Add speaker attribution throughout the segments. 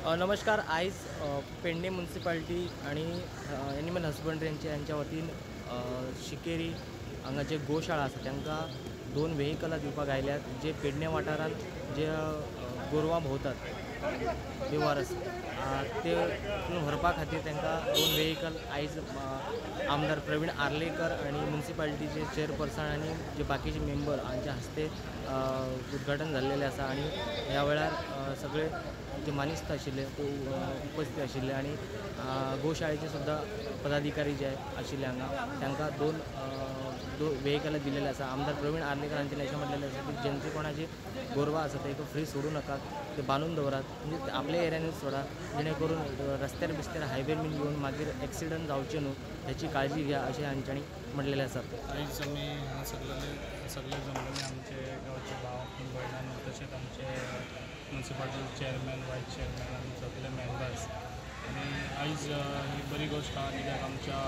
Speaker 1: नमस्कार. आयज पेडणे म्युनिसिपालिटी आणि एनिमल हजबंड्री यांच्या वतीन शिकेरी हांगा जे गोशाळा आसा तांकां 2 व्हेकलां दिवपाक आयल्यात, जे पेडणे वाठारांत जे गोरवां भोंवतात बेवारस ते व्हरपा खातीर तांकां 2 व्हेकल आयज आमदार प्रवीण आर्लेकर आणि म्युनिसिपालिटीचे चेअरपर्सन आणि जे बाकीचे मेंबर हांच्या हस्ते उद्घाटन जाल्लेलें आसा. आणि ह्या वेळार सगळे जे मानेस्त आशिल्ले ते उपस्थित आशिल्ले आणि गोशाळेचे सुद्दां पदाधिकारी जे आशिल्ले हांगा तांकां 2 व्हेकलां दिलेले आसा. आमदार प्रवीण आर्लेकर हांचे अशें म्हटलेलें आसा की जेंचे कोणाची गोरवां आसा तांकां फ्री सोडूं नाकात, ते बांदून दवरात, म्हणजे आपल्या एरियानूच सोडात, जेणे करून रस्त्यार बिस्त्यार हायवे बीन येवन मागीर एक्सिडंट जावचे न्हू हेची काळजी घ्या अशें हांच्यांनी म्हटलेलें आसा.
Speaker 2: आयज आमी हांगा सगळे जमलेले आमचे गांवचे भाव भयणां, तशेंच आमचे म्युनिसिपालिटी चेअरमॅन, वायस चेअरमॅन आनी सगळे मेंबर्स. आनी आयज ही बरी गोश्ट आहा कित्याक आमच्या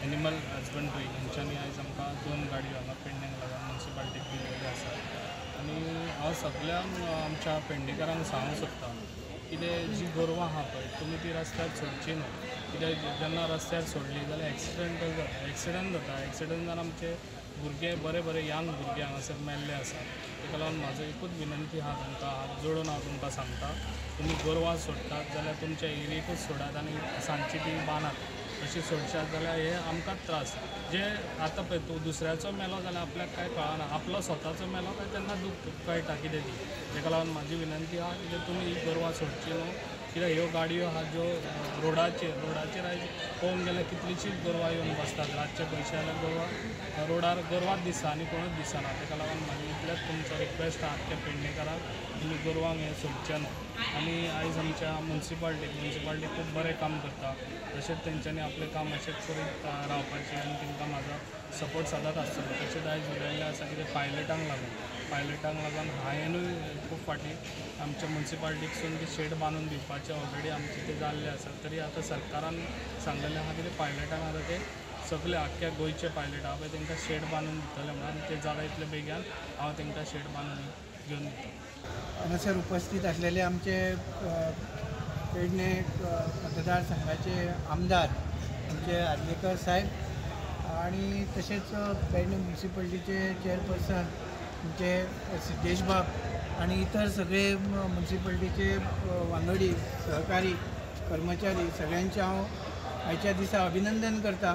Speaker 2: एनिमल हजबंड्री हेंच्यांनी आयज आमकां 2 गाडयो हांगा पेडण्याक लागून म्युनिसिपालिटीक दिल्ल्यो आसा. आनी हांव सगळ्यांक आमच्या पेडणेकारांक सांगूंक सोदता कितें जी गोरवां आहा पळय तुमी ती रस्त्यार सोडची न्हू, कित्याक जेन्ना रस्त्यार सोडली जाल्यार एक्सिडंट जाता, एक्सिडंट जाता, एक्सिडंट जावन आमचे भुरगे बरे बरे यंग भुरगे हांगासर मेल्ले आसा. ताका लागून म्हाजो एकूच विनंती आहा तुमकां, हात जोडून हांव तुमकां सांगता, तुमी गोरवां सोडटात जाल्यार तुमच्या एरियेकूच सोडात आनी सांजची ती बांदात. अशी सोडशात जाल्यार हे आमकांच त्रास. जे आतां पळय तूं दुसऱ्याचो मेलो जाल्यार आपल्याक कांय कळना, आपलो स्वताचो मेलो काय तेन्ना दूख कळटा कितें ती. ताका लागून म्हाजी विनंती आहा कितें तुमी ही गोरवां सोडची न्हू, कित्याक ह्यो गाडयो आहा ज्यो रोडाचेर आयज पळोवंक गेल्यार कितलींशींच गोरवां येवन बसतात. रातचे पयशे जाल्यार गोरवां रोडार गोरवांच दिसता आनी कोणूच दिसना. ताका लागून म्हाजी इतलेंच तुमचो रिक्वेस्ट आहा आख्ख्या पेडणेकारांक, तुमी गोरवांक हें सोडचें न्हू. आनी आयज आमच्या म्युनिसिपालिटी खूब बरें काम करता, तशेंच तेंच्यांनी आपलें काम अशेंच करीत रावपाचें आनी तांकां म्हाजो सपोर्ट सदांच आसतलो. तशेंच आयज उलयल्लें आसा कितें पायलटांक लागून हांवेंनूय खूब फावटी आमच्या म्युनिसिपालिटीकसून ती शेड बांदून दिवपाचें ऑलरेडी आमचें तें जाल्लें आसा. तरी आतां सरकारान सांगलेलें आहा कितें पायलटांक आतां ते सगळे आख्ख्या गोंयचे पायलट आहा पळय तांकां शेड बांदून दितले म्हणून, ते जाता इतले बेगीन हांव तांकां शेड बांदून घेवन दितलो.
Speaker 3: हांगासर उपस्थित आसलेले आमचे पेडणे मतदारसंघाचे आमदार आमचे आर्लेकर साहेब आणि तशेंच पेडणे म्युनिसिपालिटीचे चेअरपर्सन आमचे सिद्धेश बाब आणि इतर सगळे म्युनिसिपालिटीचे वांगडी, सहकारी, कर्मचारी सगळ्यांचे हांव आयच्या दिसा अभिनंदन करता.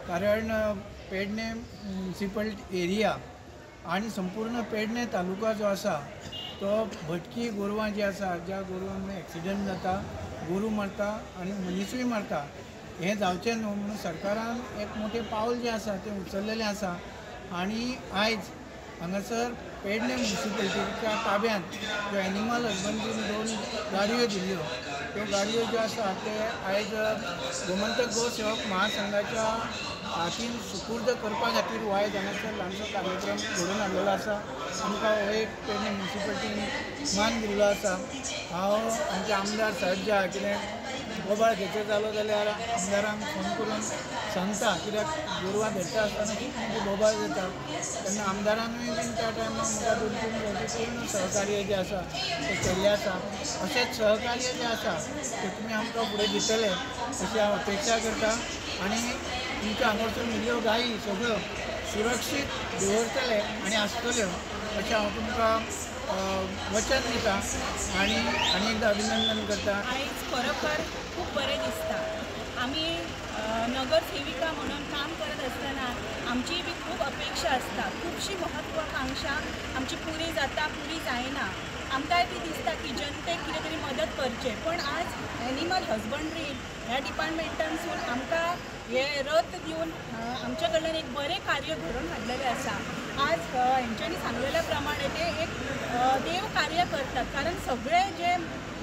Speaker 3: कारण पेडणे म्युनिसिपल एरिया आणि संपूर्ण पेडणे तालुका जो आसा तो भटकी गोरवां जी आसा, ज्या गोरवांक एक्सिडंट जाता, गोरूं मरता आनी मनिसूय मरता, हें जावचें न्हू म्हणून सरकारान एक मोठें पावल जें आसा तें उचललेलें आसा. आनी आयज हांगासर पेडणे म्युनिसिपालिटीच्या ताब्यांत ज्यो एनिमल हजबंड्रीन 2 गाडयो दिल्ल्यो, त्यो गाडयो ज्यो आसा ते आयज गोमंतक गो सेवक महासंघाच्या हातीन सुपूर्द करपा खातीर हो आयज हांगासर ल्हानसो कार्यक्रम घडोवन हाडलेलो आसा. आमकां हो एक पेडणे म्युनिसिपालिटीन मान दिल्लो आसा. हांव आमचे आमदार साहेब जे आहा कितें बोबाळ घेचो जालो जाल्यार आमदारांक फोन करून सांगता, कित्याक गोरवां धरता आसतना खूब म्हणजे बोबाळ जाता, तेन्ना आमदारानूय बीन त्या टायमार म्हाका 2-3 फावटी पूर्ण सहकार्य जें आसा तें केल्लें आसा. अशेंच सहकार्य जें आसा तें तुमी आमकां फुडें दितले अशी हांव अपेक्षा करता. आनी तुमच्या हांगासून ह्यो गायी सगळ्यो सुरक्षीत दवरतले आनी आसतल्यो अशें हांव तुमकां वचन दिता आनी आनी एकदां अभिनंदन करता.
Speaker 4: आयज खरोखर खूब बरें दिसता. आमी नगरसेविका म्हणून काम करत आसतना आमची बी खूब अपेक्षा आसता, खुबशी महत्वाकांक्षा आमची पुरी जाता, पुरी जायना. आमकांय बी दिसता की जनतेक कितें तरी मदत करचें, पण आज एनिमल हजबंड्री ह्या डिपार्टमेंटानसून आमकां हे रथ दिवन आमच्या कडल्यान एक बरें कार्य घडोवन हाडलेलें आसा. आज हेंच्यांनी सांगलेल्या प्रमाणे ते एक देव कार्य करतात, कारण सगळे जे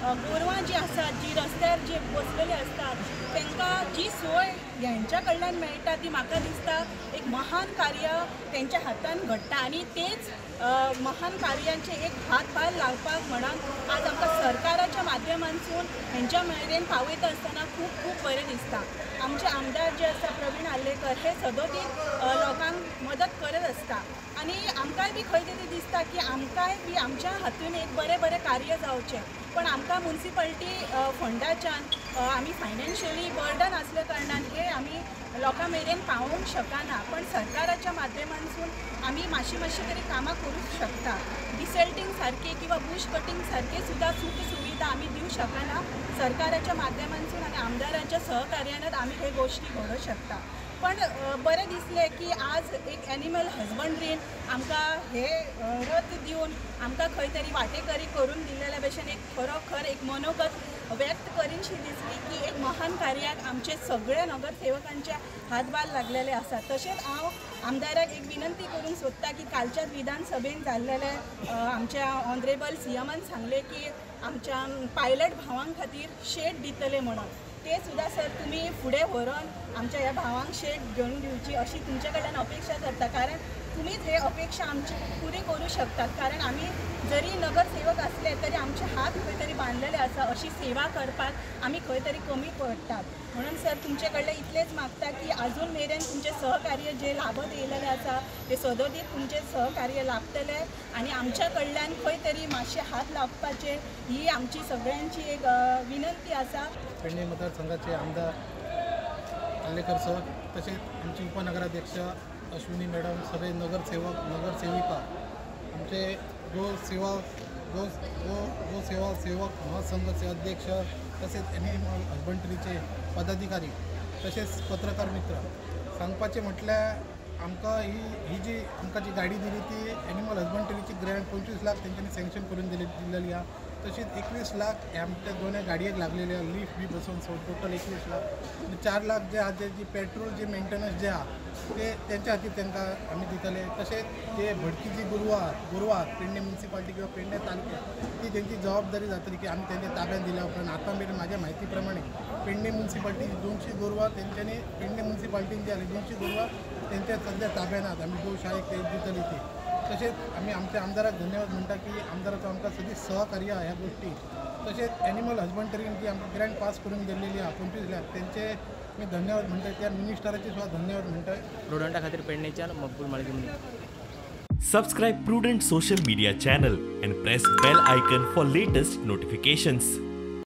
Speaker 4: गोरवां जी आसात, जी रस्त्यार जे बसलेले आसतात तांकां जी सोय हेंच्या कडल्यान मेळटा ती म्हाका दिसता एक महान कार्य तेंच्या हातान घडटा. आनी तेच महान कार्यांचे एक हातभार लावपाक म्हणून आज आमकां सरकाराच्या माध्यमांतसून हेंच्या मेरेन पावयता आसतना खूब खूब बरें दिसता. आमचे आमदार जे आसा प्रवीण आर्लेकर हे सदोदीत लोकांक मदत करत आसता आनी आमकांय बी खंय तरी दिसता की आमकांय बी आमच्या हातून एक बरें बरें कार्य जावचें. पण आमकां मुन्सिपालिटी फंडाच्यान आमी फायनान्शियली बर्डन आसल्या कारणान हे आमी लोकां मेरेन पावोवंक शकना, पण सरकाराच्या माध्यमांतसून आमी मातशी मातशी तरी कामां करूंक शकता। डिसेल्टींग सारके किंवा बुश कटींग सारके सुद्दां सुख सुविधा आमी दिवं शकना, सरकाराच्या माध्यमांतसून आनी आमदारांच्या सहकार्यानच आमी हे गोश्टी घडोवंक शकता। पण बरें दिसलें की आज एक एनिमल हजबंड्रीन आमकां हे रथ दिवन आमकां खंय तरी वाटेकरी करून दिल्लेल्या भशेन एक खरोखर एक मनोगत व्यक्त करीनशी दिसली की एक महान कार्याक आमचे सगळे नगरसेवकांचे हातभार लागलेले आसा। तशेंच हांव आमदाराक एक विनंती करूंक सोदता की कालच्याच विधानसभेन जाल्लेले आमच्या ऑनरेबल सीएमान सांगलें की आमच्या पायलट भावां खातीर शेड दितले म्हणून, ते सुद्दां सर तुमी फुडें व्हरून आमच्या ह्या भावांक शेड घेवन दिवची अशी तुमचे कडल्यान अपेक्षा करता, कारण तुमीच हे अपेक्षा आमची पुरी करूं शकतात। कारण आमी जरी नगरसेवक आसले तरी आमचे हात खंय तरी बांदलेले आसा, अशी सेवा करपाक आमी खंय तरी कमी पडटात। म्हणून सर तुमचे कडले इतलेंच मागता की आजून मेरेन तुमचें सहकार्य जे लाभत येयलेलें आसा ते सदोदीत तुमचें सहकार्य लाभतलें आनी आमच्या कडल्यान खंय तरी मातशे हात लावपाचे ही आमची सगळ्यांची एक विनंती आसा।
Speaker 5: पेडणे मतदारसंघाचे आमदार आर्लेकर सर, तसेच आमचे उपनगराध्यक्ष अश्विनी मॅडम, सगळे नगरसेवक नगरसेविका, आमचे गो सेवा गो गो गो सेवा सेवक महासंघाचे अध्यक्ष, तसेच ॲनिमल हजबंड्रीचे पदाधिकारी, तसेच पत्रकार मित्र, सांगपाचें म्हटल्यार आमकां ही ही जी आमकां जी गाडी दिली ती ॲनिमल हजबंड्रीची ग्रँट 25 लाख तेंच्यांनी सँक्शन करून दिलेली आहा। तशीच 21 लाख हे आमच्या दोनूय गाडयेक लागलेले आहा, लीफ बी बसोवन सो टोटल 21 लाख आनी 4 लाख जे आहा ते जी पेट्रोल जे मेंटेनन्स जे आहा ते तेंच्या खातीर तांकां आमी दितले। तशेंच जे भटकी जी गोरवां आहात पेडणे मुन्सिपालिटी किंवा पेडणे तालुक्यात ती तेंची जबाबदारी जातली की आमी तेंच्या ताब्यात दिल्या उपरांत आतां मेरेन म्हाज्या म्हायती प्रमाणे पेडणे मुन्सिपालिटी 200 गोरवां तेंच्यांनी पेडणे मुन्सिपालिटीन जी आसली 200 गोरवां तेंच्या सद्या ताब्यान आहात, आमी गोशाळेक ते दितली ती। तशेंच आमी आमच्या आमदाराक धन्यवाद म्हणटा की आमदाराचो आमकां सदींच सहकार्य आहा ह्या गोश्टी। तशेंच एनिमल हजबंड्रीन जी आमकां ग्रँट पास करून दिल्लेली आहा 25 लाख तेंचे आमी धन्यवाद म्हणटा, त्या मिनिस्टराचे सुद्दां धन्यवाद म्हणटा।
Speaker 1: प्रुडंटा खातीर पेडणेच्यान Maqbool Malgimuni.
Speaker 6: Subscribe Prudent social media channel and press bell icon for latest notifications.